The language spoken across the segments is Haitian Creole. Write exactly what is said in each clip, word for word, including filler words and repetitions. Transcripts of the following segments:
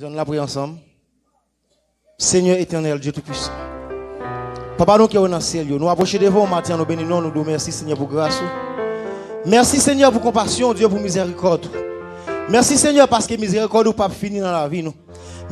Zòn la priye ansanm. Senyè Etènèl, Dye Toupisan. Papa nou ki nan syèl yo, nou apwoche devan w maten an, nou beni non, nou di w mèsi, Senyè, pou gras ou. Mèsi, Senyè, pou konpasyon w, Dye, pou mizèrikòd ou. Mèsi, Senyè, paske mizèrikòd ou p ap fini nan lavi nou.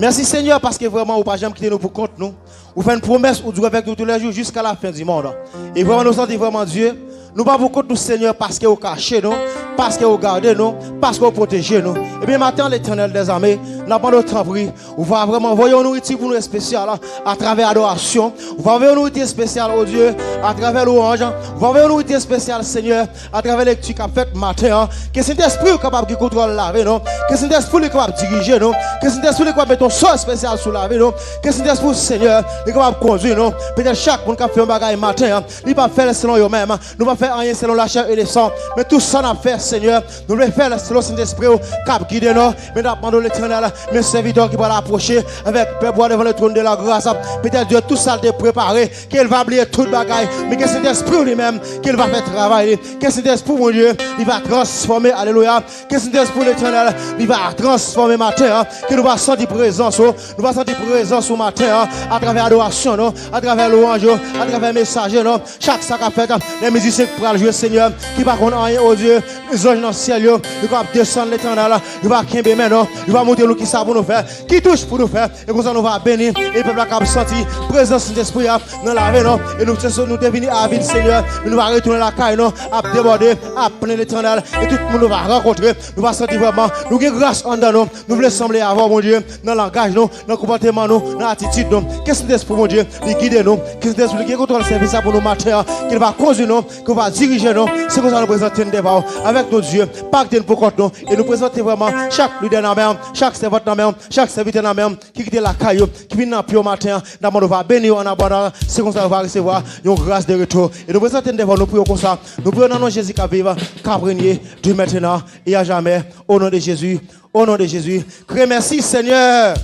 Mèsi, Senyè, paske vrèman ou pa janm kite nou pou kont nou. Ou fè n pwomès, ou di w avèk nou toulèjou jiska lafen di mond. E vrèman, nou santi vrèman, Dye, nou pa pou kont nou, Senyè, paske ou kache nou, paske ou gade nou, paske ou pwoteje nou. Ebyen, maten an, Letènèl dèzame, n ap mande w, tanpri, ou va vrèman voye yon nouriti pou nou espesyal, atravè adorasyon. Ou va voye yon nouriti espesyal, o Dye, atravè lwanj. Ou va voye yon nouriti espesyal, Senyè, atravè lekti k ap fèt maten an. Ke Sentespri w kapab gen kontwòl lavi nou. Ke Sentespri w li kapab dirije nou. Ke Sentespri w li kapab mete yon so espesyal sou lavi nou. Ke Sentespri w, Senyè, li kapab kondui nou. Petèt chak moun k ap fè yon bagay maten an, li p ap fè l selon yo menm. Nou p ap fè anyen selon lachè e lesan. Men tou sa n ap fè, Senyè, nou vle fè l selon Sentespri w k ap gide nou. Men n ap mande w, Letènèl, men sèvitè w ki pral apwoche avèk pèp ou a devan le trône de la grâce. Petèt, Dye, tou sa l te prepare, ke l va bliye tout bagay, men ke Sentespri w li menm, ke l va fè travay li. Ke Sentespri w, Bondye, li va transfòme, alelouya. Ke Sentespri w, Letènèl, li va transfòme maten an, ke nou va santi prezans ou, nou va santi prezans ou maten an, atravè adorasyon nou, atravè lwanj yo, atravè mesaj yo, non. Chak sa k ap fèt, lè mizisyen k pral jwe, Senyè, ki pa konn anyen, o Dye, zanj nan syèl yo, yo k ap desann, Letènèl, yo va kenbe men nou, yo va montre nou kisa pou nou fè, ki touch pou nou fè. E konsa nou va beni, e pèp la ka ap santi prezans Sentespri a nan lavi nou. E nou, se, nou te vini avid, Senyè, men nou va retounen lakay nou, ap debòde, ap plen, Letènèl. E tout moun nou va rankontre, nou va santi vrèman nou gen gras anndan nou. Nou vle sanble avè w, Bondye, nan langaj nou, nan konpòteman nou, nan atitid nou. Ke Sentespri, Bondye, li gide nou. Ke Sentespri li gen kontwòl sèvis la pou nou maten an, ke l va kondui nou, ke l va dirije nou. Se konsa nou prezante n devan w avèk nou, Dye, pa kite n pou kont nou. E nou prezante vrèman chak lidè nan men w, chak sèvant nan men w, chak sèvitè nan men w, ki kite lakay yo, ki vin nan pye w maten an, nan mond ou va beni yo an abondans, se konsa yo va resevwa yon gras de retou. E nou prezante n devan w, nou priye w konsa, nou priye w nan non Jezi k ap viv, k ap renye, de mentnan e a jamè, o non de Jezi, o non de Jezi. Kriye mèsi, Senyè.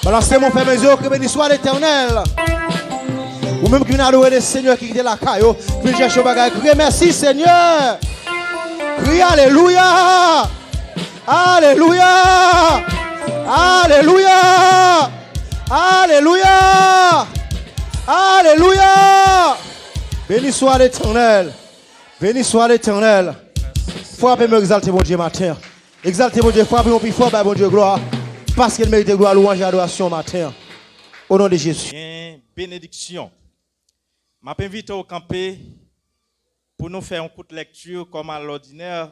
Balanse men w, fèmen zye w, kriye beni swa Letènèl. Ou menm ki vin adore le Senyè, ki kite lakay ou, ki vin chèche yon bagay, kriye mèsi, Senyè. Kriye alelouya. Alelouya! Alelouya! Alelouya! Alelouya! Beni swa Letènèl. Beni swa Letènèl. Frape men w, egzalte Bondye maten an. Egzalte Bondye, frape men w pi fò, bay Bondye glwa. Paske l merite glwa, lwanj e adorasyon maten an. O non de Jezi. Gen benediksyon. M ap envite w kanpe pou nou fè yon kout lèkti kòm alòdinè,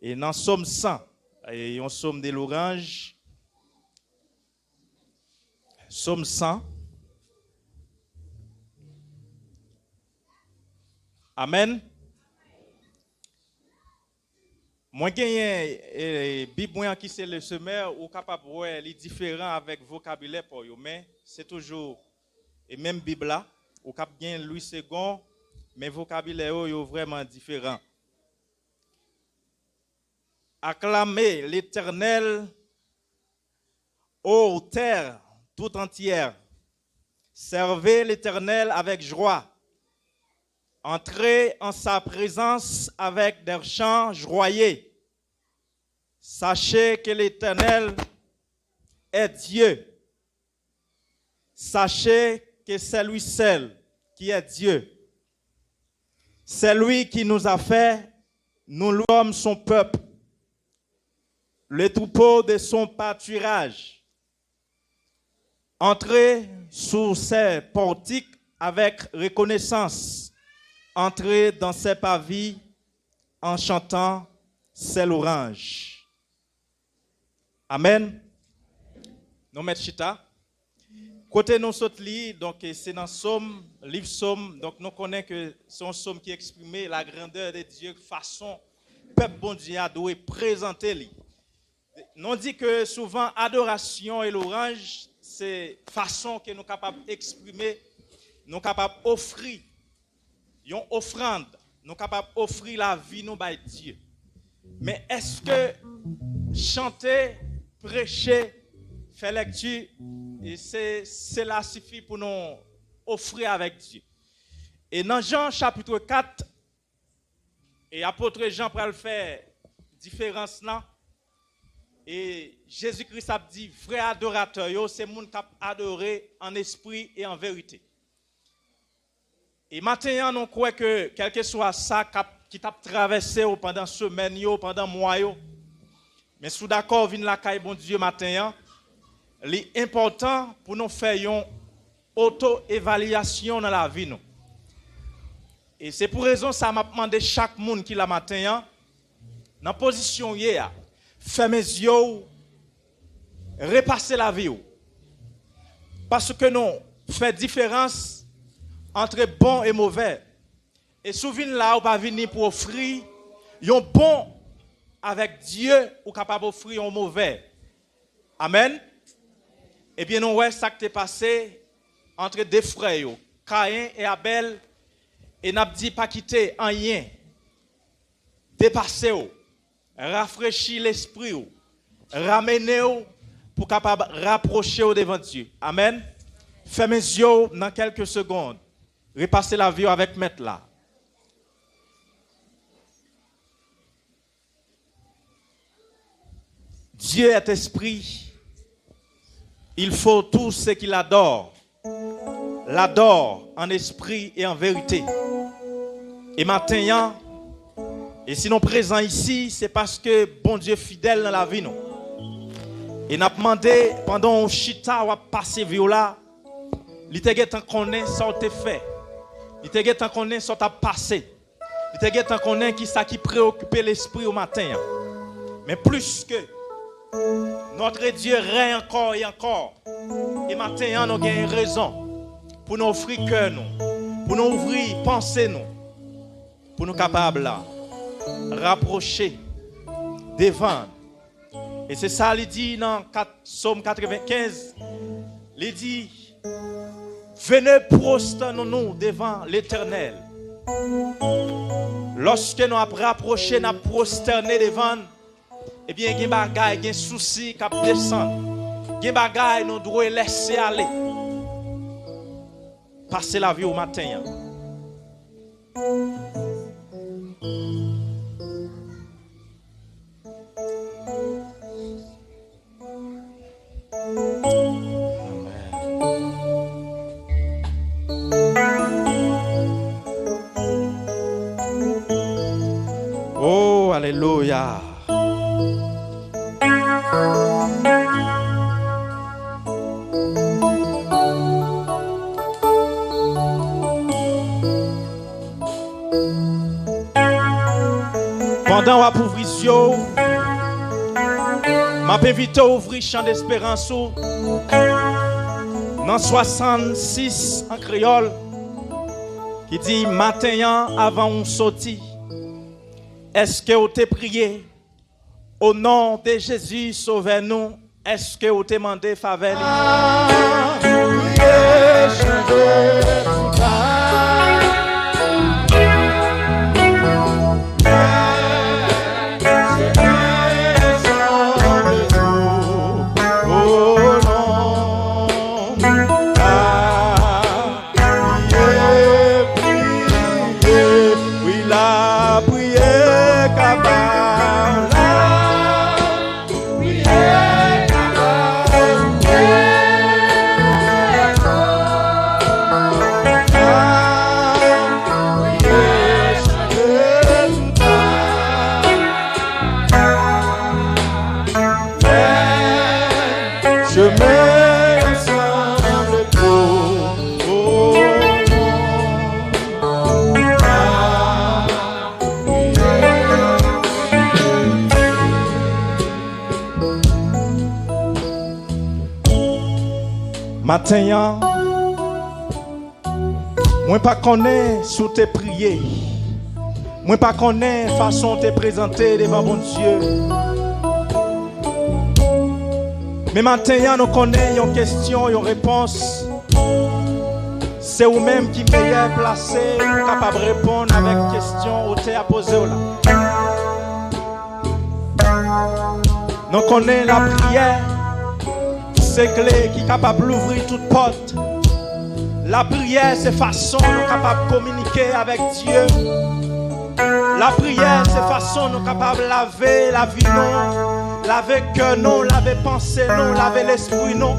e nan Sòm san, e yon sòm de lwanj. Sòm san. Amèn. Mwen genyen, e, Bib mwen an ki se Le Semeur, ou kapab wè li diferan avèk vokabilè pa w yo, men se toujou e menm Bib la. Ou kab gen Louis Segond, men vokabilè yo, yo vrèman diferan. Acclamez l'Éternel, ô terre tout entière. Servez l'Éternel avec joie. Entrez en sa présence avec des chants joyeux. Sachez que l'Éternel est Dieu. Sachez que c'est lui seul qui est Dieu. C'est lui qui nous a fait, nous l'homme, son peuple, le troupeau de son pâturage. Entrez sous ses portiques avec reconnaissance. Entrez dans ses parvis en chantant ses louanges. Amèn. Nou mèt chita. Kote nou sot li, donk, se nan Sòm, liv Sòm. Donk, nou konnen ke se yon sòm ki eksprime la grandeur de Dieu, fason pèp Bondye a dwe prezante li. Nou di ke souvan adorasyon e lwanj, se fason ke nou kapab eksprime, nou kapab ofri yon ofrann, nou kapab ofri lavi nou bay Dye. Men èske chante, preche, fè lèkti, e se, sela sifi pou nou ofri avèk Dye? E nan Jan chapit kat, e apot Jan pral fè diferans lan. E Jezi Kris ap di vrè adoratè yo, se moun k ap adore an espri e an verite. E maten an, nou kwè ke, kèlkeswa sa k ap, ki t ap travèse w pandan semèn yo, pandan mwa yo, men si w dakò w vin lakay Bondye maten an, li enpòtan pou nou fè yon oto-evalyasyon nan lavi nou. E se pou rezon sa a, m ap mande chak moun ki la maten an, nan pozisyon w ye a, fèmen zye w, repase lavi w. Paske nou fè diferans antre bon e movè. E si w vin la, ou pa vini pou ofri yon bon avèk Dye, ou kapab ofri yon movè. Amèn. Ebyen, nou wè sa k te pase antre de frè yo, Kayen e Abèl, e n ap di pa kite anyen depase w, rafrechi lespri w, ramene w pou kapab rapwoche w devan Dye. Amèn. Fèmen zye w nan kèlke segonn. Repase lavi w avèk Mèt la. Dieu est esprit. Il faut tout ce qu'il adore l'adore en esprit et en vérité. E maten an, e si nou prezan isi, se paske Bondye fidèl nan lavi nou. E n ap mande, pandan w chita, w ap pase vi w la, li te gentan konnen sa w te fè. Li te gentan konnen sa w t ap pase. Li te gentan konnen ki sa ki preokipe lespri w maten an. Men plis ke notre Dieu règne encore et encore, e maten an nou gen rezon pou nou ofri kè nou, pou nou ouvri panse nou, pou nou kapab la rapwoche devan. E se sa li di nan kat, Sòm katrevenkenz, li di, venez, prosternons-nous devant l'Éternel. Lòske nou ap rapwoche, n ap pwostène devan l, ebyen, gen bagay, gen sousi k ap desann. Gen bagay nou dwe lèse ale. Pase lavi w maten an. Amèn. Oh, alelouya. Pandan w ap ouvri zye w, m ap envite w ouvri chan desperans ou nan swasannsis an kreyòl, ki di, maten an, avan w soti, èske w te priye? O non de Jezi, Sovè nou, èske w te mande favè li? Priye, priye, wi, lapriyè ka ba w la. Priye, ka ba w la. Priye, chante tout tan. Chemen an sanble pou ou. Maten an, mwen pa konnen si w te priye. Mwen pa konnen fason w te prezante devan Bondye. Men maten an, nou konnen yon kesyon, yon repons. Se ou menm ki meyè plase pou kapab reponn avèk kesyon otè a poze w la. Nou konnen lapriyè se kle ki kapab louvri tout pòt. Lapriyè se fason nou kapab kominike avèk Dye. Lapriyè se fason nou kapab lave lavi nou Lave kè nou, lave panse nou, lave lespri nou.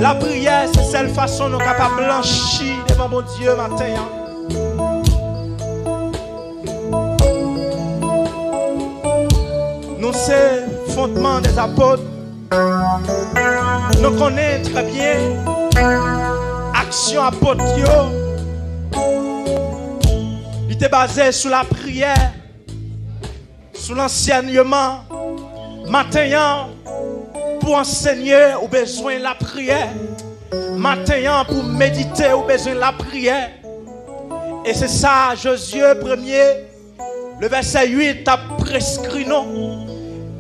Lapriyè se sèl fason nou kapab blanchi devan Bondye maten an. Nou se fondman dè apot. Nou konnen trè byen aksyon apot yo, li te baze sou lapriyè, sou lansèyman. Maten an, pou ansenye, ou bezwen lapriyè. Maten an, pou medite, ou bezwen lapriyè. E se sa Jozye premye, le vèsè uit, t ap preskri nou.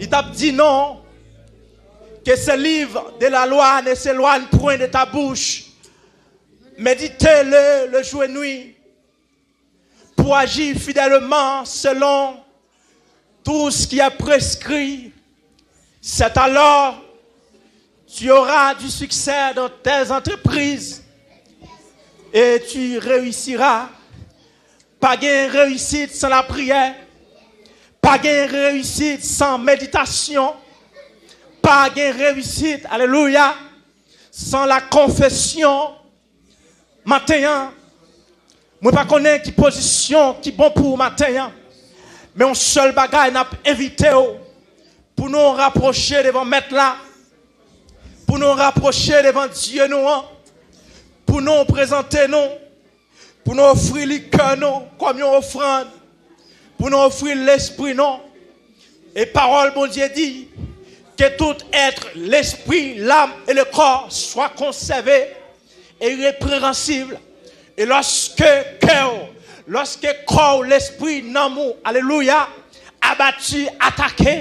Li t ap di nou, que ce livre de la loi ne s'éloigne point de ta bouche. Médite-le le jour et nuit, pour agir fidèlement selon tout ce qui est prescrit. C'est alors tu auras du succès dans tes entreprises et tu réussiras. Pa gen reyisit san lapriyè. Pa gen reyisit san meditasyon. Pa gen reyisit, alelouya, san la konfesyon. Maten an, mwen pa konnen ki pozisyon ki bon pou ou maten an, men yon sèl bagay n ap envite w pou nou rapwoche devan Mèt la, pou nou rapwoche devan Dye nou an, pou nou prezante nou, pou nou ofri li kè nou kòm yon ofrann, pou nou ofri lespri nou. E pawòl Bondye di, que tout être, l'esprit, l'âme et le corps soit conservé et irrépréhensible. E lòske kè w, lòske kò w, lespri, nanm ou, alelouya, abati, atake,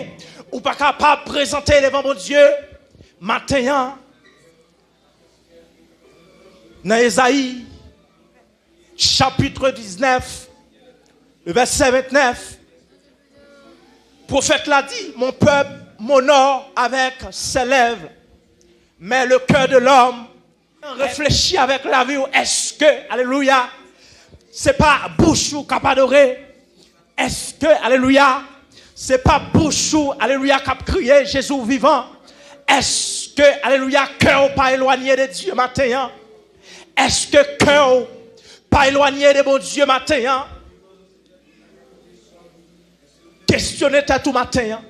ou pa kapab prezante devan Bondye maten an. Nan Ezayi, chapitre dix-neuf, le verset vingt-neuf, pwofèt la di, mon peuple m'honore avec ses lèvres, mais le cœur de l'homme refléchit avec la vie. Est-ce que, alelouya, se pa bouch ou k ap adore? Èske, alelouya, se pa bouch ou, alelouya, k ap kriye Jezi w vivan? Èske, alelouya, kè w pa elwanye de Dye maten an? Èske kè w pa elwanye de Bondye maten an? Kesyone tèt ou maten an.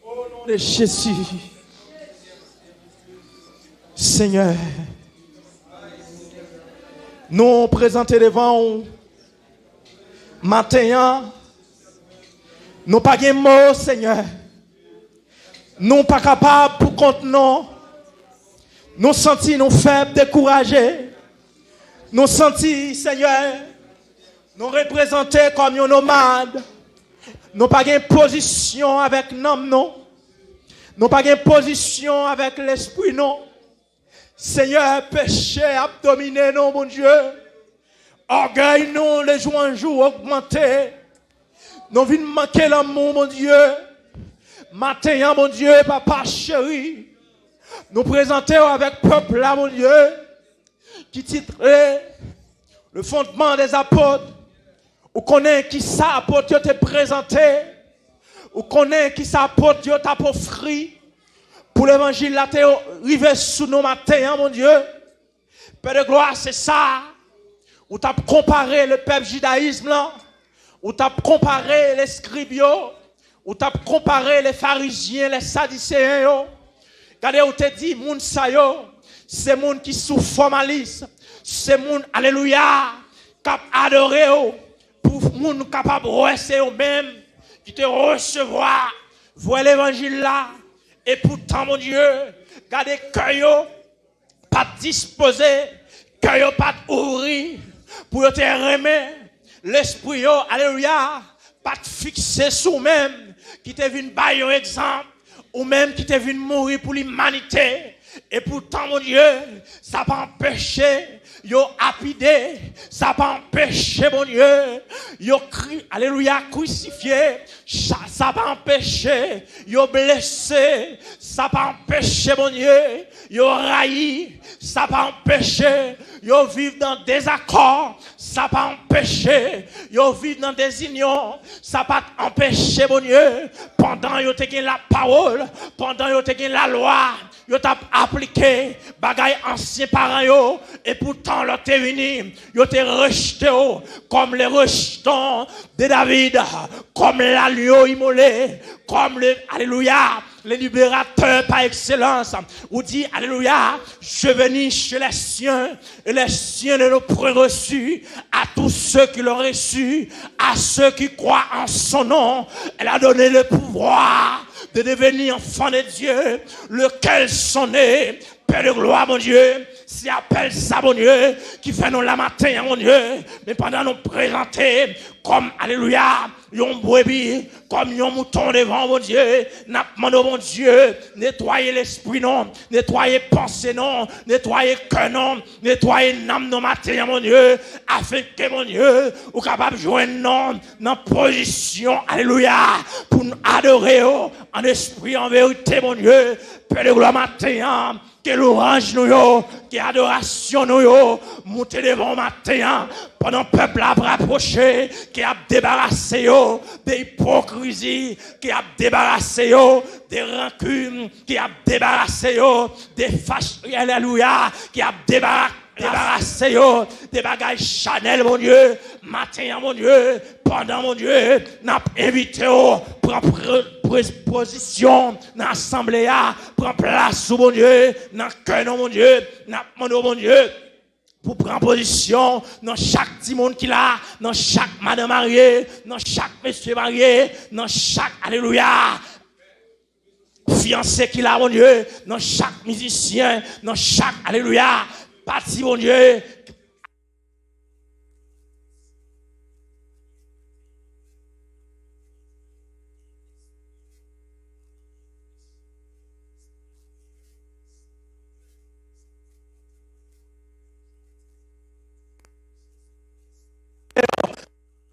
O non de Jezi. Senyè, nou prezante devan w maten an. Nou pa gen mo, Senyè. Nou pa kapab pou kont nou. Nou santi nou fèb, dekouraje. Nou santi, Senyè, nou reprezante kòm yon nomad. Nou pa gen pozisyon avèk nanm nou. Nou pa gen pozisyon avèk lespri nou. Senyè, peche ap domine nou, Bondye. Ògèy nou, de jou an jou, ogmante. Nou vin manke lanmou, Bondye. Maten an, Bondye, papa cheri, nou prezante w avèk pèp la, Bondye, ki titre Le fondement des apôtres. Ou konnen ki sa apot yo te prezante. Ou konnen ki sa apot yo t ap ofri pou levanjil la te rive sou nou maten an, Bondye. Pè de glwa, se sa. Ou t ap konpare le pèp jidayis lan. Ou t ap konpare leskrib yo. Ou t ap konpare le farizyen, le sadiseyen yo. Gade, ou te di, moun sa yo, se moun ki sou fòmalis. Se moun, alelouya, k ap adore w. Pou moun kapab wè se yo menm ki te resevwa vrè levanjil la. Epoutan, Bondye, gade kè yo pa t dispoze, kè yo pa t ouvri pou yo te renmen. Lespri yo, alelouya, pa t fikse sou ou menm ki te vin bay yon egzanp, ou menm ki te vin mouri pou limanite. Epoutan, Bondye, sa pa anpeche yo apide, sa pa anpeche, Bondye, yo kri, alelouya, krisifye, sa, sa pa anpeche yo blese, sa pa anpeche, Bondye, yo rayi, sa pa anpeche yo viv nan dezakò, sa pa anpeche yo viv nan dezinyon, sa pa t anpeche, Bondye, pandan yo te gen lapawòl, pandan yo te gen lalwa, yo t ap aplike bagay ansyen paran yo, epoutan lè w te vini, yo te rejte w kòm le rejeton de David, kòm lagno imole, kòm le, alelouya, le liberatè pa ekselans. Ou di, alelouya, je veni chez les siens, et les siens ne l'ont point reçu. À tous ceux qui l'ont reçu, à ceux qui croient en son nom, elle a donné le pouvoir de devenir enfants de Dieu, lesquels sont nés. Pè de glwa, Bondye, se apèl sa, Bondye, ki fè nou la maten an, Bondye. Men pandan nou prezante kòm, alelouya, yon brebi, kòm yon mouton devan w, Bondye, n ap mande w, Bondye, netwaye lespri nou, netwaye panse nou, netwaye kè nou, netwaye nanm nou maten an, Bondye, afenke, Bondye, ou kapab jwenn nou nan pozisyon, alelouya, pou n adore w an espri, an verite, Bondye. Pè de glwa, maten an, ke lwanj nou yo, ke adorasyon nou yo moute devan w maten an. Pandan pèp la ap rapwoche, ke ap debarase yo de ipokrizi, ke ap debarase yo de rankin, ke ap debarase yo de fach, alelouya, ke ap debara-, debarase yo de bagay chanèl, Bondye. Maten an, Bondye, pandan, Bondye, n ap envite w pran pre-, pre-, pozisyon nan asanble a, pran plas ou, Bondye, nan kè nou, Bondye. N ap mande w, Bondye, pou pran pozisyon nan chak timoun ki la, nan chak madanm marye, nan chak mesye marye, nan chak, alelouya, fiyanse ki la, Bondye, nan chak mizisyen, nan chak, alelouya, pati, Bondye.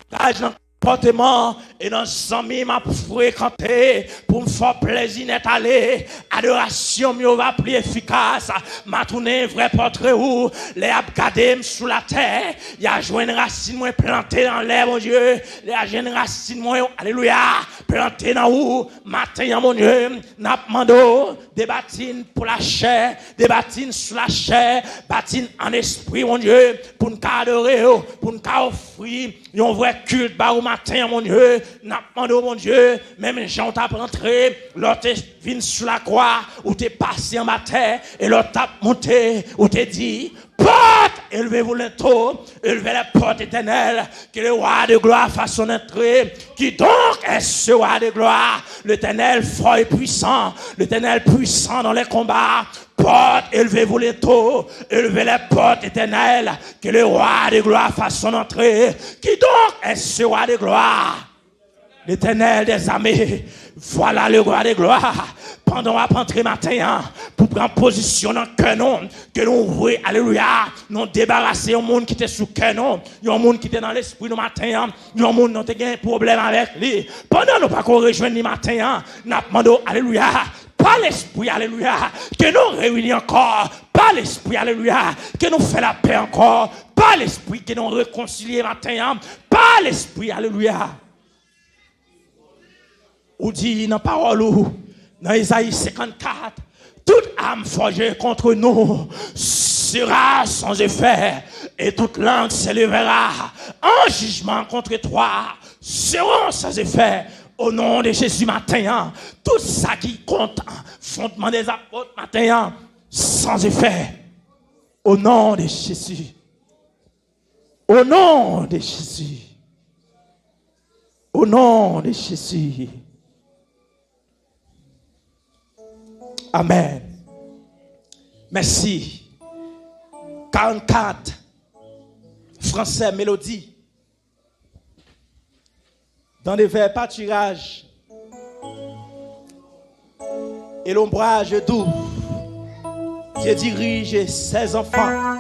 Gaj nan konpòteman e nan zanmi m ap frekante pou m fè w plezi nèt ale. Adorasyon m yo va pli efikas. M a tounen vrè pòtre ou. Lè y ap gade m sou latè, y a jwenn rasin mwen plante nan lè, Bondye. Lè y a jwenn rasin mwen, alelouya, plante nan ou. Maten an, Bondye, n ap mande w de batin pou lachè, de batin sou lachè, batin an espri, Bondye, pou n ka adore w, pou n ka ofri yon vrè kilt ba ou maten an, Bondye. N ap mande w, Bondye, menm jan w t ap rantre, lè w te vin sou lakwa, ou te pase anba tè, e lè w t ap monte, ou te di, Portes, élevez-vous les linteaux, élevez les portes éternelles, que le roi de gloire fasse son entrée. Qui donc est ce roi de gloire? L'Éternel fort et puissant, l'Éternel puissant dans les combats. Portes, élevez-vous les linteaux, élevez les portes éternelles, que le roi de gloire fasse son entrée. Qui donc est ce roi de gloire? L'Éternel des armées, voilà le roi de gloire. Pandan w ap antre maten an, pou pran pozisyon nan kè nou, ke nou ouvri, alelouya, nou debarase yon moun ki te sou kè nou, yon moun ki te nan lespri nou maten an, yon moun nou te gen pwoblèm avèk li. Pandan nou pako rejwenn li maten an, n ap mande w, alelouya, pa Lespri, alelouya, ke nou reyini ankò, pa Lespri, alelouya, ke nou fè lapè ankò, pa Lespri, ke nou rekonsilye maten an, pa Lespri, alelouya. Ou di nan pawòl ou, nan Ezayi senkannkat, toute arme forgée contre nous sera sans effet, et toute langue s'élèvera en jugement contre toi seront sans effet. O non de Jezi, maten an, tout sa ki kont fondman dè apot maten an, sans effet. O non de Jezi. O non de Jezi. O non de Jezi. Amèn. Mèsi. Karannkat. Fransè, melodi. Dans les verts pâturages et l'ombrage doux. Dieu dirige ses enfants.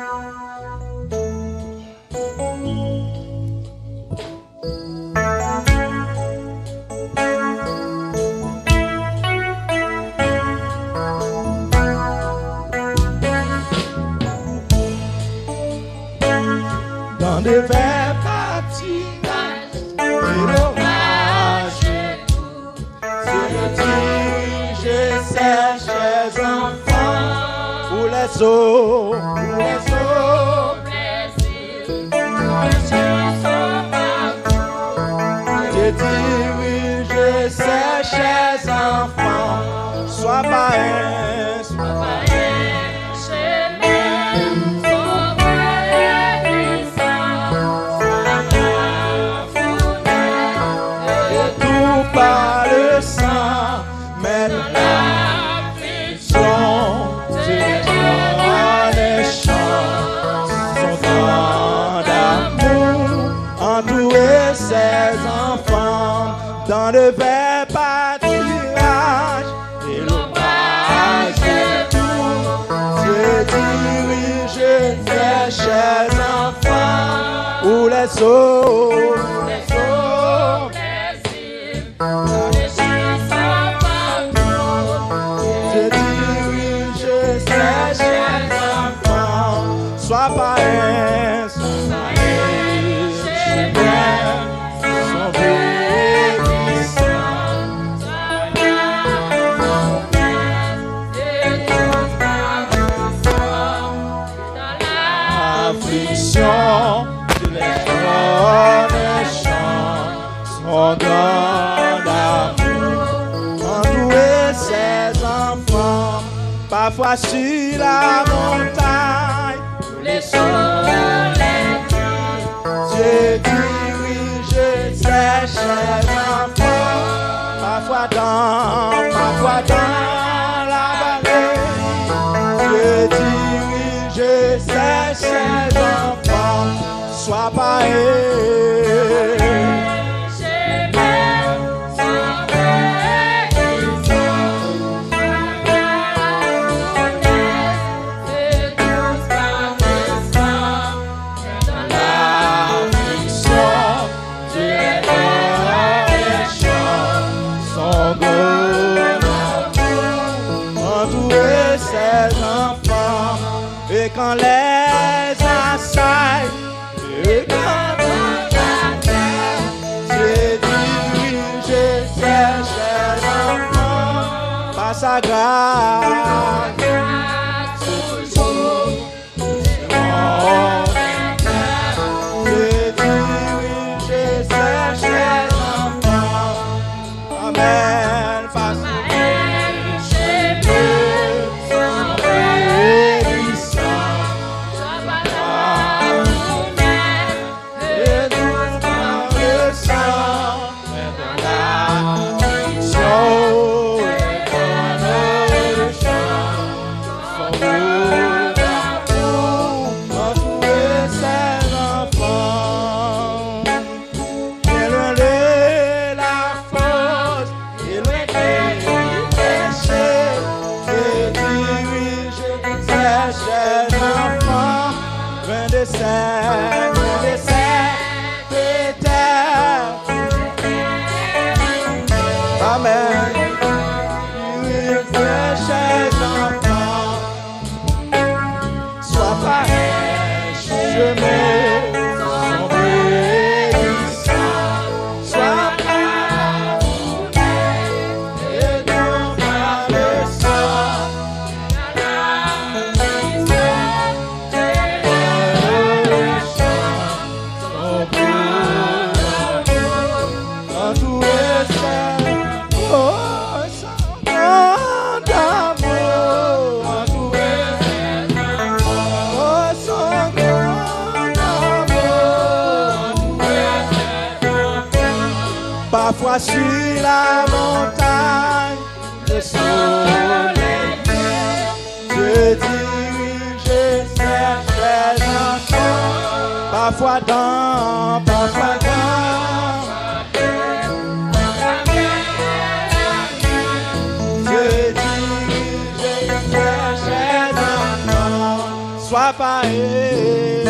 Dans de verts pâturages et l'ombrage, Dieu dirige ses chers enfants pour les eaux, pour les eaux. Dieu dirige ses chers enfants, soit par un, soit par un chemin sombre et glissant, soit par la fournaise, et tout par le sang, mais dans la sont des gens méchants, son grand amour entoure ses enfants dans de verts pâturages et l'ombrage de tout. Dieu dirige ses chers enfants où les eaux, où les eaux Dieu dirige ses chers enfants, soit par un, soit par un chemin sombre et glissant, soit par la fournaise, et tout par le sang. Dans l'affliction, Dieu les protège. Son grand amour entoure ses enfants. Parfois sur la montagne, sous le soleil, Dieu dirige ses chers enfants. Parfois dans, parfois dans la vallée, Dieu dirige ses chers enfants. Soit par un chemin sombre et glissant, soit par la fournaise, et tout par le sang, dans l'affliction, Dieu les protège. Son grand amour entoure ses enfants. Et quand les assises regarde la terre, Dieu dirige ses chers enfants par sa grâce. Dieu dirige ses chers enfants. Amen. Parce que Dieu est puissant. Et tout par le sang, et dans la vision, et dans le chant, son grand amour entoure ses enfants. Bien loin de la fosse, bien loin du péché, Dieu dirige ses chers enfants, loin de cette, loin de cette terre. Amen. Dirige ses chers enfants. Soit par un chemin sombre et glissant, soit par la fournaise et dans le sang, la misère et le chant, son grand amour entoure ses, oh, Son grand amour, oh, son grand amour. Parfois sur la montagne, le soleil, Dieu dirige ses chers enfants. Parfois dans, parfois dans, Dieu dirige ses chers enfants. Swa pa e.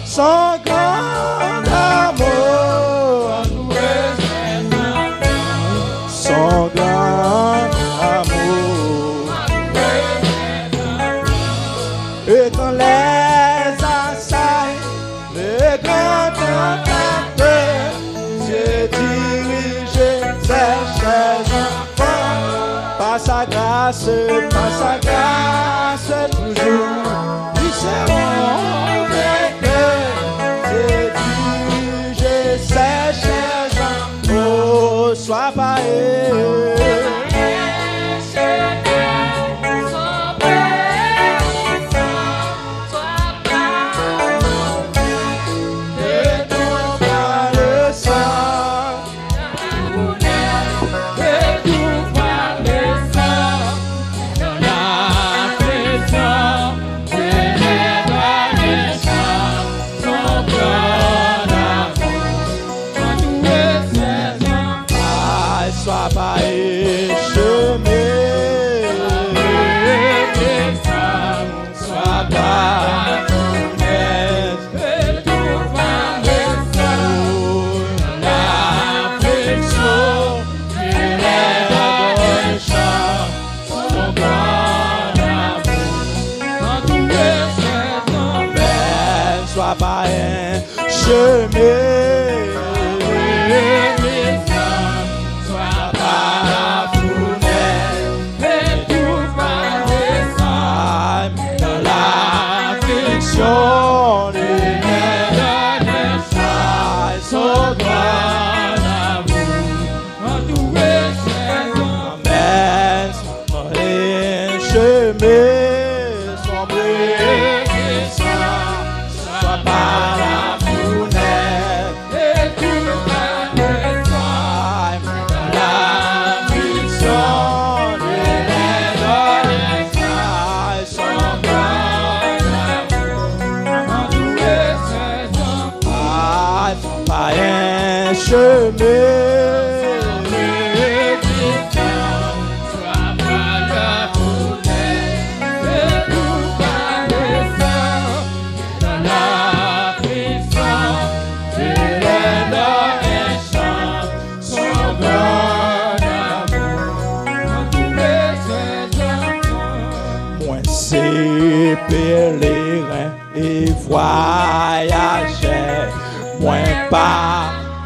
Son grand amour, son grand amour. Et quand les assailles, le grand tentateur, Dieu dirige ses chers enfants par sa grâce, par sa grâce toujours. Ils seront vainqueurs, Dieu dirige ses chers enfants. Oh, sois pas Ay, swa pa e chemen. Swa pa pwomès, e tou pa leson. Lafliksyon, dilè, son gran amou. Antoure sèzon, men swa pa en chemen. Swa pa founen, e tou pa desann. Nan lafliksyon, limyè, ay, son gran amou. Antoure sèzon, men swa pa en chemen. Swa pa founen, e tou pa desann. Lafliksyon, dilè, ay, son gran amou. Antoure sèzon, ay, swa pa en chemen. Mwen se peleren e vwayajè, mwen pa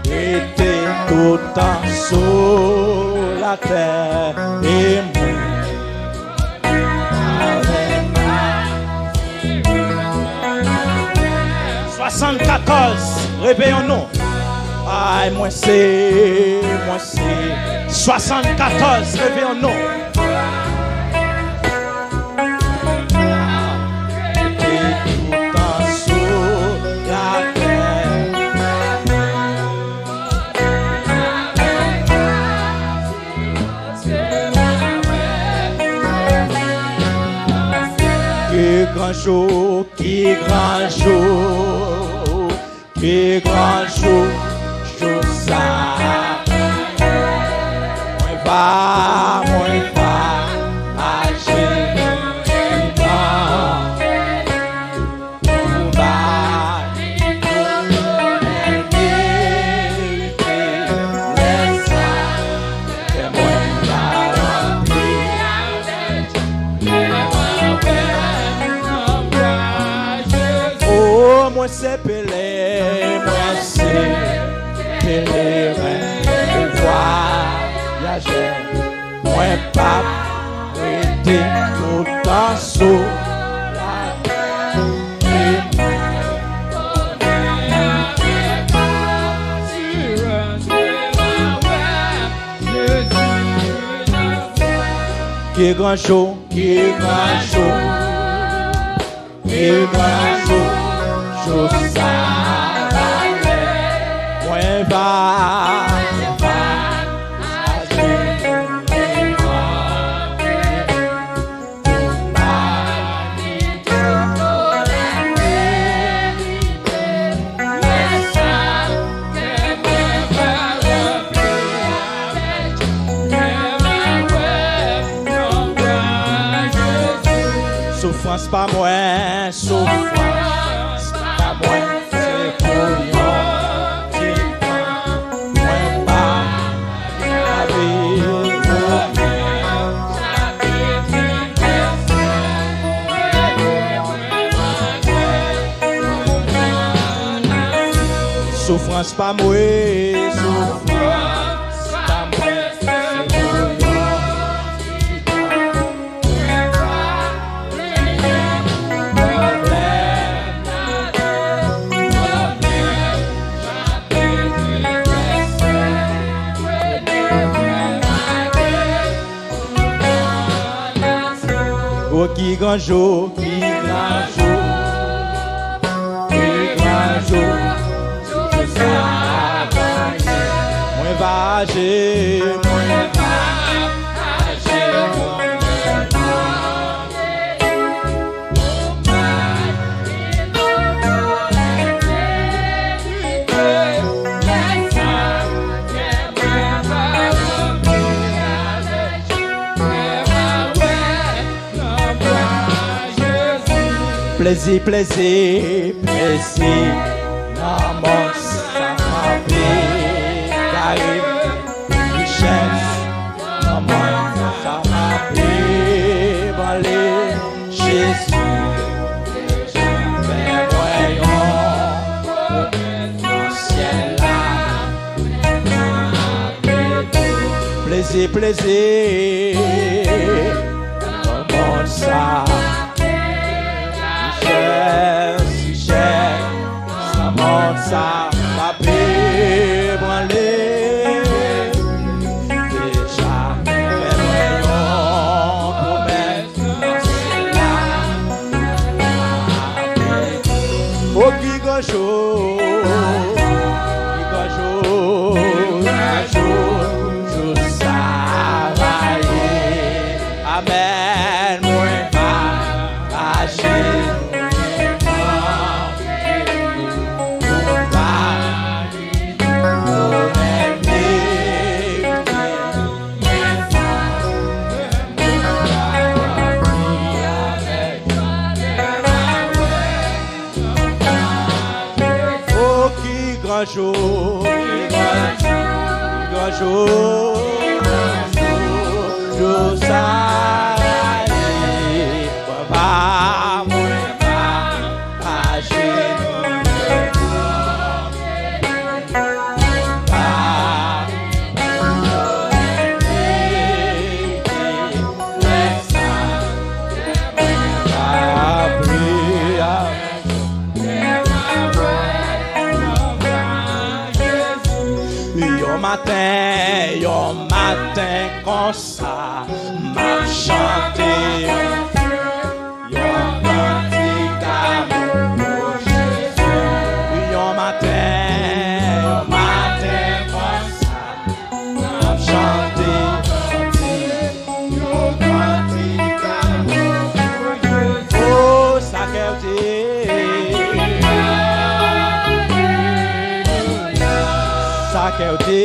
rete toutan sou latè, e mwen Swasannkatòz, reveyon nou. Ay, mwen se, mwen se. Swasannkatòz, reveyon nou. Ki gran jou, ki gran jou, ki gran jou, jou sa. Mwen va, mwen va ajenou devan. Oh, mwen se pele, mwen se peleren, vwayajè. Mwen p ap rete toutan sou latè. Ki gran jou, ki gran jou, ki gran jou sa. Mwen va Soufrans pa mwen, soufrans pa mwen, se pou yon ti tan. Mwen pa gen lavi pou mwen. Soufrans pa mwen, soufrans pa mwen, se pou yon ti tan. O ki gran jou, ki gran jou, ki gran jou, jou sa va ye. Mwen va aji, mwen va aji, mwen va Plezi, plezi, plezi nan mond sa pa pe gade m. Richès nan mond sa pa pe branle m. Jezi deja fè mwen yon pwomès nan syèl la. Plezi, plezi nan mond sa. Richès, richès nan mond sa pa pe branle m. Deja fè mwen yon pwomès. O ki gran jou, ki gran jou, gran jou, jou sa va ye. Amèn, mwen va aji, mwen va O ki gran jou, ki gran jou, ki gran jou, jou sa ye. Papa, mwen pa aji. Yon maten, yon maten konsa, m ap chante yon kantik damou pou Jezi. Yon maten, yon maten konsa, m ap chante yon kantik damou pou Jezi. O, sa kè w di. Sa kè w di.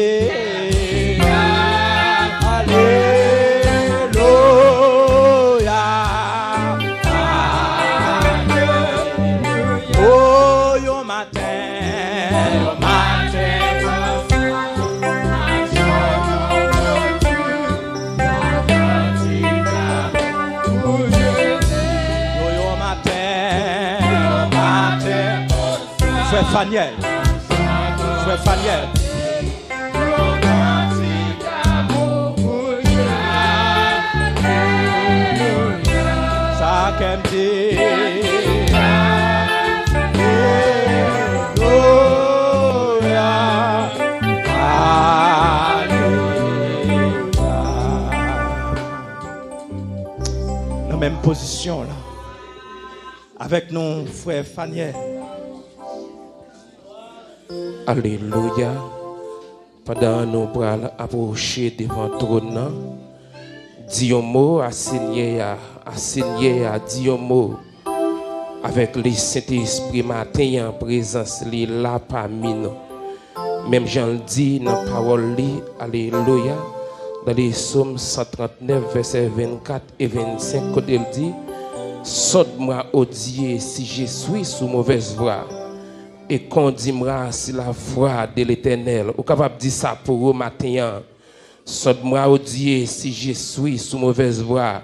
Alelouya. Alelouya. O, yon maten, yon maten konsa, yon maten, yon maten konsa. Frè Fanyèl. Frè Fanyèl. Sa kè m di. Alelouya. Alelouya. Nan menm pozisyon la. Avèk nou, frè Fanyèl. Alelouya. Pandan nou pral apwoche devan twòn nan, di yon mo a Senyè a, a Senyè a, di yon mo avèk li, Sentespri maten an, prezans li la pami nou. Menm jan l di nan pawòl li, alelouya, nan li Sòm san trant nèf, vèsè vennkat e vennsenk, kote l di, Sonde-moi, ô Dieu, si je suis sur mauvaise voie, et conduis-moi sur la voie de l'Éternel. Ou kapab di sa pou ou maten an. Sonde-moi, ô Dieu, si je suis sur mauvaise voie,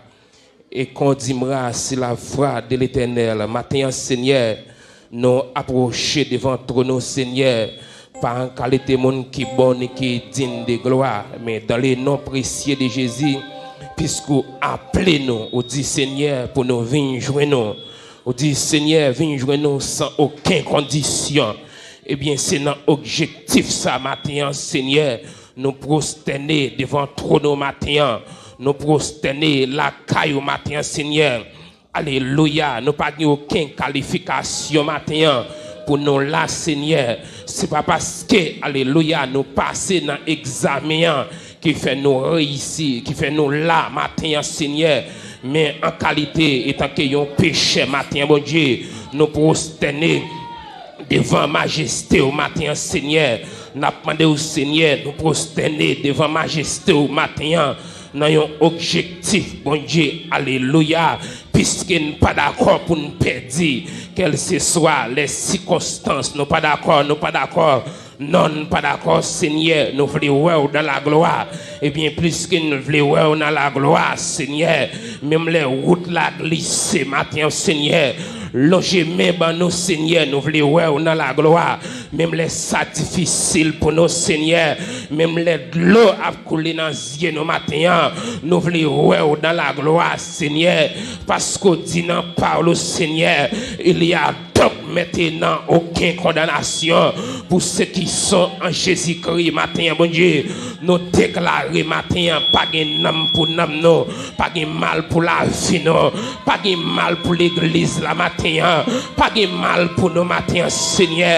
et conduis-moi sur la voie de l'Éternel. Maten an, Senyè, nou apwoche devan twòn ou, Senyè, pa an kalite moun ki bon ni ki dign de glwa, men dans le nom précieux de Jésus, piske ou aple nou, ou di, Senyè, pou nou vin jwenn ou. Ou di, Senyè, vin jwenn ou san okenn kondisyon. Ebyen, se nan objektif sa maten an, Senyè, nou pwostène devan twòn ou maten an. Nou pwostène lakay ou maten an, Senyè. Alelouya, nou pa gen okenn kalifikasyon maten an pou nou la, Senyè. Se pa paske, alelouya, nou pase nan egzamen an ki fè nou reyisi, ki fè nou la maten an, Senyè. Men an kalite, etanke yon pechè maten an, Bondye, nou pwostène devan majeste w maten an, Senyè. N ap mande w, Senyè, nou pwostène devan majeste w maten an nan yon objektif, Bondye, alelouya, piske n pa dakò pou n pèdi, kèlseswa lè sikonstans, nou pa dakò, nou pa dakò, non, n pa dakò, Senyè, nou vle wè w nan laglwa. Ebyen, pliske n vle wè w nan laglwa, Senyè, menm lè wout la glise maten an, Senyè, lonje men ban nou, Senyè, nou vle wè w nan laglwa. Menm lè sa difisil pou nou, Senyè, menm lè dlo ap koule nan zye nou maten an, nou vle wè w nan laglwa, Senyè, paske w di nan pawòl ou, Senyè, il y a donc maintenant aucune condamnation pour ceux qui sont en Jésus-Christ. Maten an, Bondye, nou deklare maten an, pa gen nanm pou nanm nou, pa gen mal pou lavi nou, pa gen mal pou legliz la maten an, pa gen mal pou nou maten an, Senyè.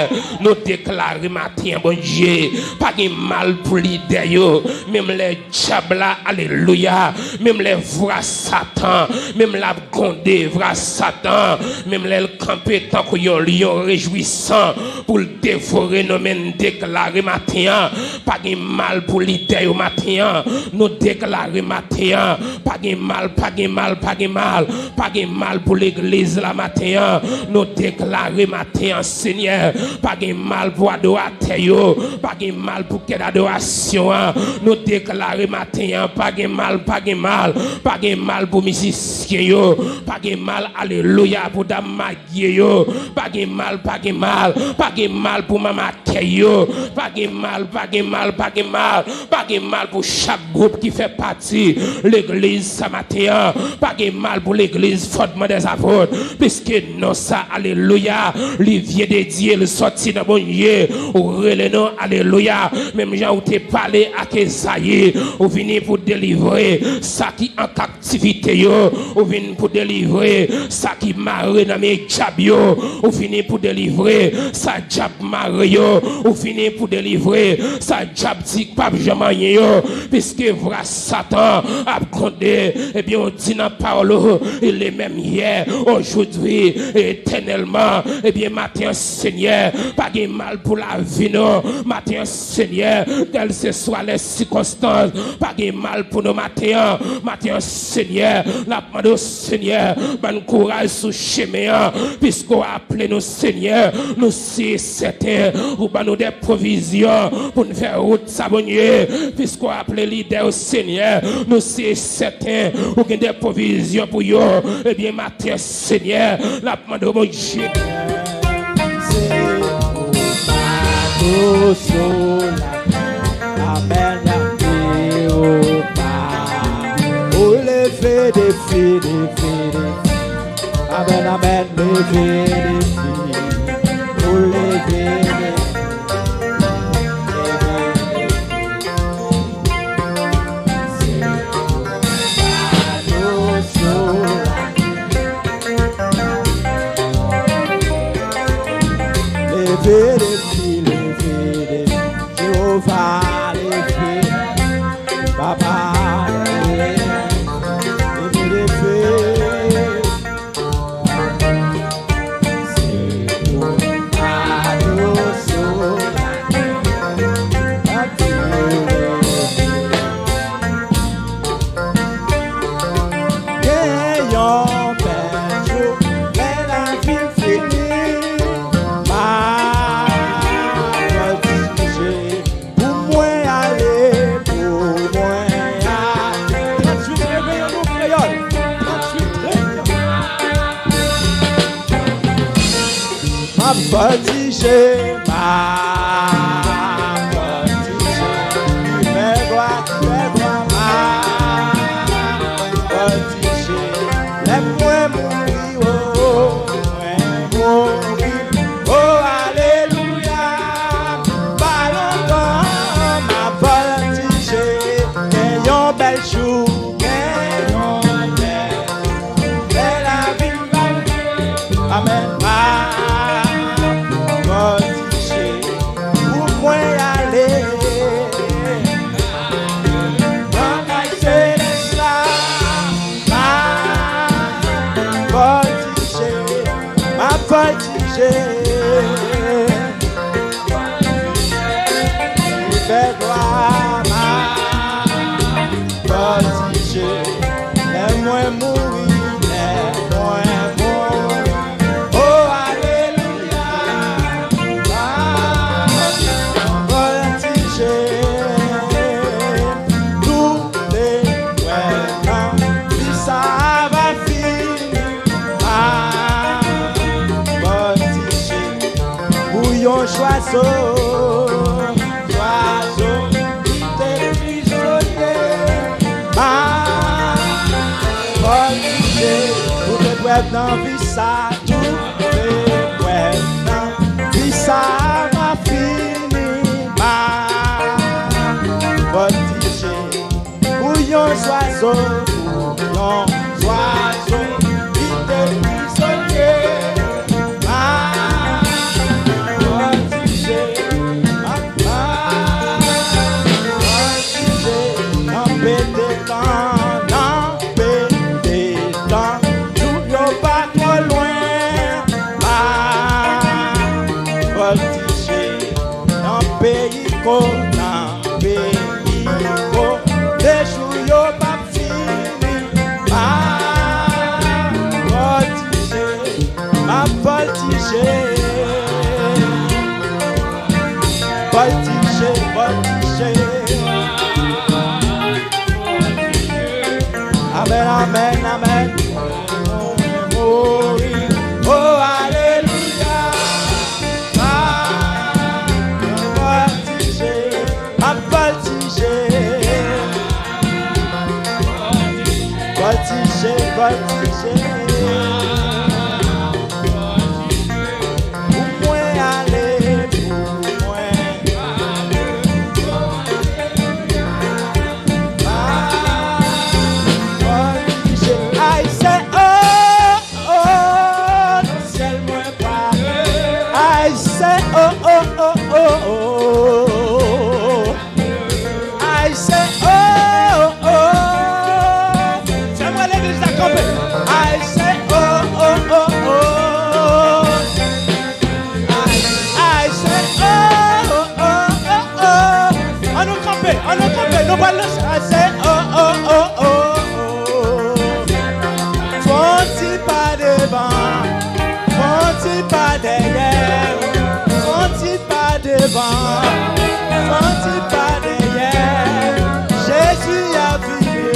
Nou deklare maten an, Bondye, pa gen mal pou lidè yo, menm lè dyab la, alelouya, menm lè vwa Satan, menm lè l ap gwonde, vwa Satan, menm lè l kanpe tankou yon lyon rejwisan pou l devore nou, men n deklare maten an, pa gen mal pou lidè yo maten an. Nou deklare maten an, pa gen mal, pa gen mal, pa gen mal, pa gen mal pou legliz la maten an. Nou deklare maten an, Senyè, pa gen mal pou adoratè yo, pa gen mal pou kèt adorasyon an. Nou deklare maten an, pa gen mal, pa gen mal, pa gen mal pou mizisyen yo, pa gen mal, alelouya, pou dam magye yo, pa gen mal, pa gen mal, pa gen mal pou manman akèy yo, pa gen mal, pa gen mal, pa gen mal, pa gen mal pou chak gwoup ki fè pati legliz sa maten an, pa gen mal pou legliz Fondman dèzapot, piske non sa, alelouya, li vyen de Dye, li sòti nan Bondye. Ou rele non, alelouya, menm jan ou te pale ak Ezayi, ou vini pou delivre sa ki an kaptivite yo, ou vin pou delivre sa ki mare nan men dyab yo, ou vini pou delivre sa dyab mare yo, ou vini pou delivre sa dyab di k p ap janm anyen yo, piske vwa Satan ap gwonde. Ebyen, ou di nan pawòl ou, il est même hier, aujourd'hui, et éternellement. Ebyen, maten an, Senyè, pa gen mal pou lavi nou. Maten an, Senyè, kèlseswa lè sikonstans, pa gen mal pou nou maten an. Maten an, Senyè, n ap mande w, Senyè, ban n kouraj sou chemen an, piske w aple nou, Senyè. Nou si e sèten ou ban nou de pwovizyon pou n fè wout sa, Bondye, piske w aple lidè yo, Senyè. Nou si e sèten ou gen de pwovizyon pou yo. Ebyen, maten, Senyè, n ap mande w, Bondye. Se pou bato sou lapè, amèn, Jewova. Ou leve defi, defi, defi. Amèn, amèn, leve defi. Ou leve defi. Leve defi. Se pou bato sou lapè. Leve defi, leve defi, Jewova leve, Papa leve, leve defi. Se pou adorasyon'w. Vòltije, m ap vòltije, ki fè glwa, ki fè glwa, m ap vòltije. Lè mwen mouri, o, mwen mouri, o, alelouya. Pa lontan, m ap vòltije, gen yon bèl jou, gen yon bèl jou. Lè lavi m ba m, amèn, m ap vòltije pou mwen ale nan kay selès la. M ap vòltije, m ap vòltije. Fè glwa, m ap vòltije. Lè mwen mouri, lè mwen mouri, o, alelouya. M ap vòltije. Tou lè mwen nan vi sa va fini, m ap vòltije pou yon swazo, swazo ki te prizonye. M ap vòltije pou te prèv nan vi sa, tou te prèv nan vi sa va fini. M ap vòltije pou yon swazo, pou yon swazo ki te prizonye. M ap vòltije, m ap vòltije, nan pete tan, nan pete tan, jou yo pa twò lwen. M ap vòltije, nan peyi ko, nan peyi ko, de jou yo p ap fini. M ap vòltije, m ap vòltije. Vòltije, vòltije. Amèn, amèn, amèn. Mouri, o, alelouya. M ap vòltije, m ap vòltije. Vòltije, vòltije. Pou mwen ale, pou mwen. M ap vòltije. Ay, se o. Oh, nan syèl mwen pa. Ay, se oh, oh, oh, oh, oh. Ay, se oh, oh, oh. Fè mwen legliz la kanpe. Ay, se oh, oh, oh, oh. Ay, ay, se oh, oh, oh, oh, oh. Ann nou kanpe, ann nou kanpe, nou pral danse. Ay, se oh, oh, oh, oh, oh. Fè yon ti pa devan, fè yon ti pa dèyè, fè yon ti pa devan, fè yon ti pa dèyè. Jezi ap vini,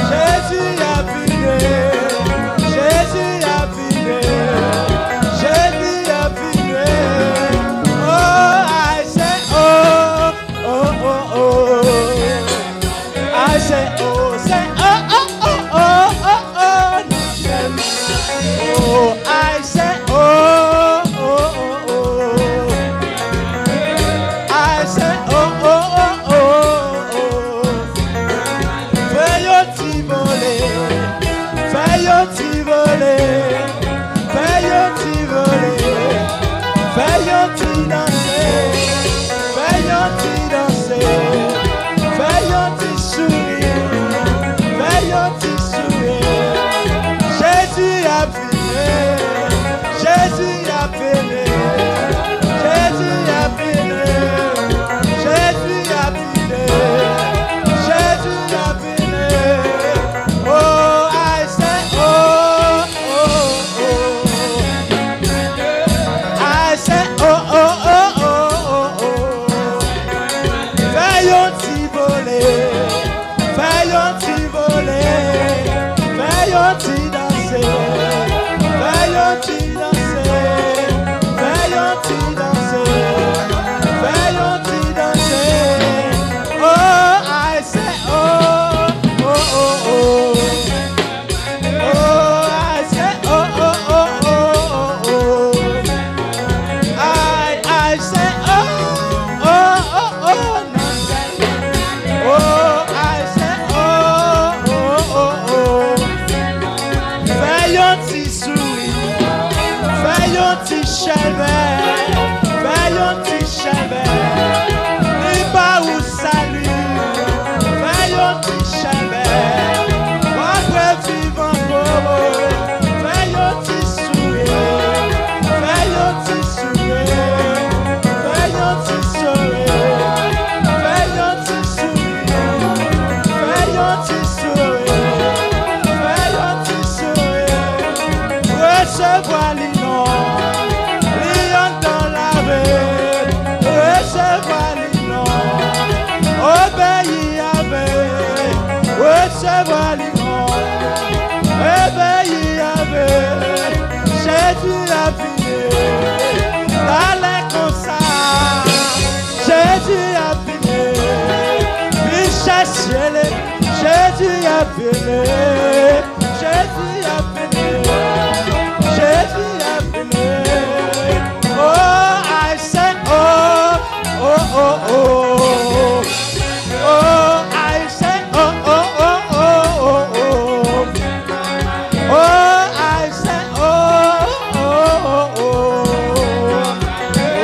Jezi ap vini, Jezi ap vini, Jezi ap vini. Oh, ay, se oh, oh, oh, oh. Se vwa li non. Reveye avè. Jezi ap vini. Talè konsa. Jezi ap vini. Vin chèche li. Jezi ap vini. Jezi ap vini. Jezi ap vini. Oh, I say, oh, oh, oh, oh. Oh, I say, oh, oh, oh, oh, oh, oh. Oh, I say, oh, oh, oh, oh.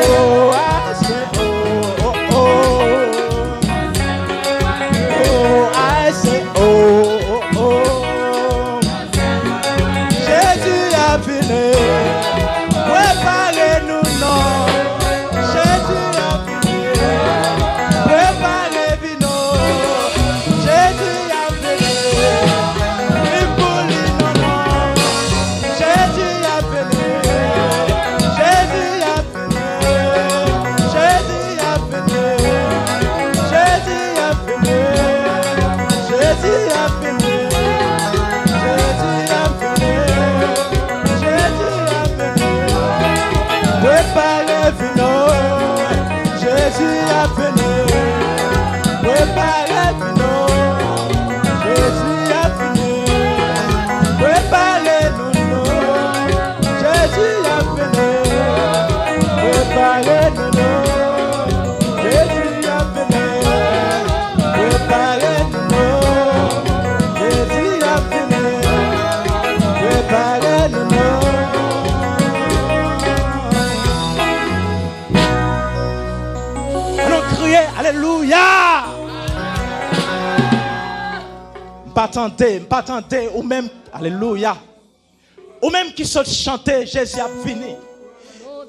Oh, I say, oh, oh, oh. Oh, I say, oh, oh, oh. Jezi ap vini. Prepare nou non. Jezi ap vini. Prepare vi nou. Jezi ap vini. Viv pou li non non. Jezi ap vini. Jezi ap vini. Jezi ap vini. Jezi ap vini. Jezi ap vini. Jezi ap vini. Jezi ap vini. Prepare vi nou. Jezi ap vini. Prepare vi nou. Jezi ap vini. Prepare nou non. Jezi ap vini. Prepare nou non. Jezi ap vini. Prepare nou non. Jezi ap vini. Prepare nou non. Ann nou kriye, alelouya! M pa tande, m pa tande, ou menm, alelouya. Ou menm ki sot chante, Jezi ap vini.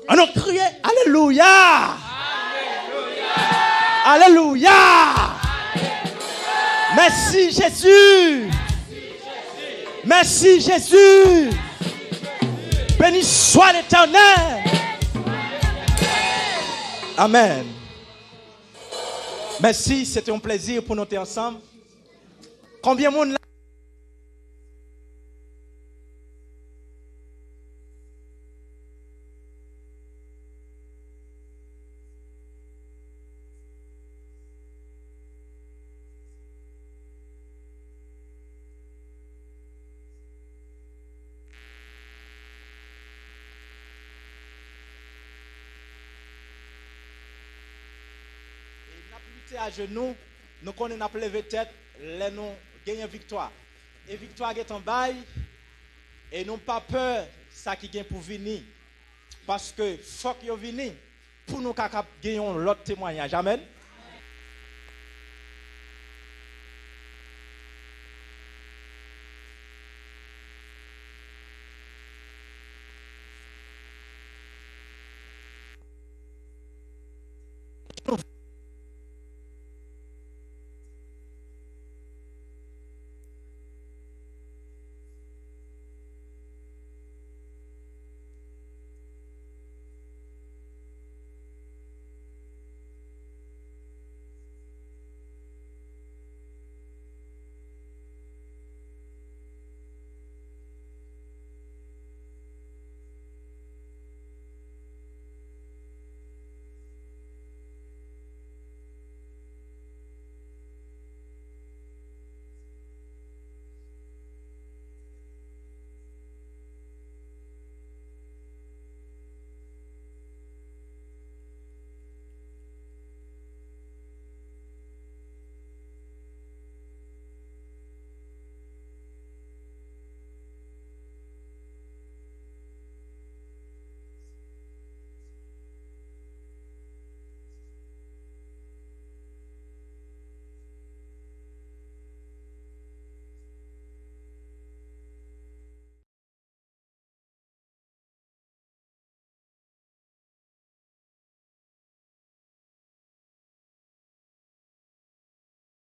Ann nou kriye, alelouya! Alelouya! Mèsi, Jezi! Mèsi, Jezi! Beni swa Letènèl! Amèn. Mèsi, se te yon plezi pou nou te ansanm. Konbyen moun la? E n ap lite ajenou, nou konnen n ap leve tèt lè nou genyen viktwa. E viktwa gentan bay, e nou pa pè sa ki gen pou vini. Paske fòk yo vini pou nou kapab gen yon lòt temwayaj. Amèn.